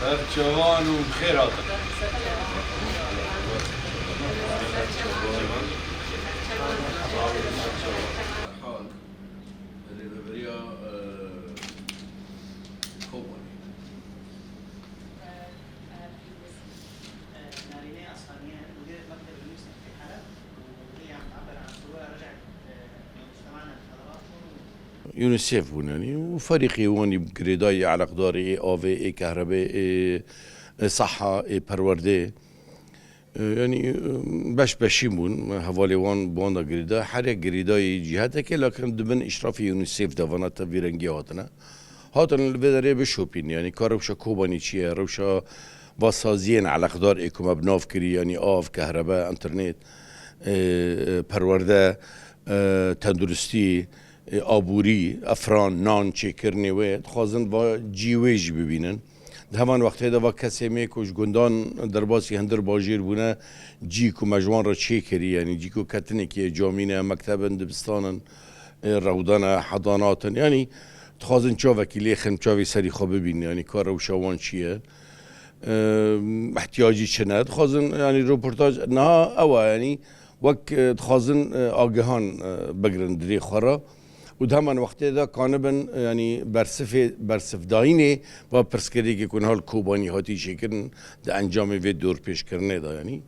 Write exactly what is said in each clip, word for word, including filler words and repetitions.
Ser çavan û bi xêr hatin. Serhal, rêveberiya, e, Kobanê. Narînê Aslanî ye, mudîr mekteb Yunus Emre Heleb û William Abel Ansûra Rejek, e, Yunus Emre Heleb. UNICEF bûn, yanî, û ferîqê wan î girêdayî, eleqdarê ê avê, ê kehrebê, ê, ê seha, ê perwerdê. E, yanî, e, beş beşî bûn, hevalê wan bi wan de girêda. Her yek girêdayî cîhetekê, lakin di bin îşrafê UNICEF de vana tevî rengî hatine. Hatin li vê derê bişopîn, yanî, ka rewşa Kobanî çi ye, rewşa va saziyên eleqdar ê ku me bi nav kirî, yanî av, kehrebe, înternet, e, e, perwerde, e, tenduristî, e, aborî, efran, nan, çêkirinê wê, dixwazin va cî wê jî bibînin. Di heman wextê de va kesê me ku ji gundan derbasî hindir bajêr bûne, cî ku me ji wan re çêkirî, yanî cî ku ketinekê ye, camî ne, mekteb in, dibistan in, e, rewde ne, hedanat in. Yanî dixwazin çavekî lê xin, çavê serî xwe bibînin, yanî ka rewşa wan çi ye. E, ihtiyacî çi ne. Dixwazin, yanî, roportaj niha ew e, yanî, wek, e, dixwazin, e, agihan, e, bigirin dilê xwe re û di heman wextê de kanibin, e, yanî, bersifê, bersifdayînê va pirsgirêkê ku niha li Kobanî hatî çêkirin di encamê vê dorpêçkirinê de, yanî.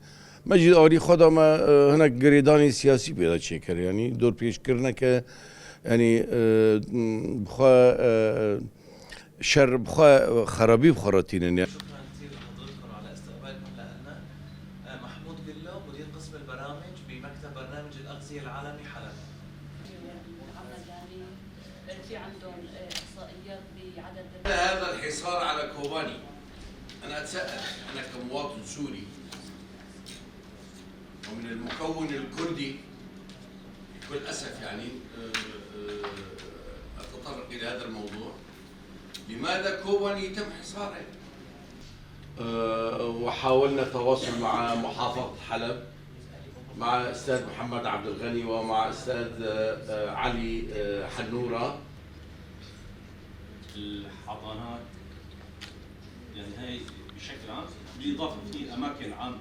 Me jî alî xwe de me, e, hinek girêdanê siyasî pê de çêkir, yanî, dorpêçkirineke, yanî, e, bi xwe, e, şer bi xwe, xerabî bi xwe re tînin. شكرًا كثير لحضرتكم على استقبالكم لنا. آه، محمود قلو، مدير قسم البرامج بمكتب برنامج الأغذية العالمي حلب. محمد يعني، في عندهم، آه، إحصائيات بعدد هذا الحصار على كوباني. أنا أتساءل، أنا كمواطن سوري ومن المكون الكردي، بكل أسف يعني، آه، آه، أتطرق إلى هذا الموضوع. لماذا كوباني يتم حصاره؟ آه، وحاولنا التواصل مع محافظة حلب، مع أستاذ محمد عبد الغني ومع أستاذ، آه، آه، علي، آه، حنورة. الحضانات، يعني، هاي بشكل عام، بالإضافة في أماكن عامة.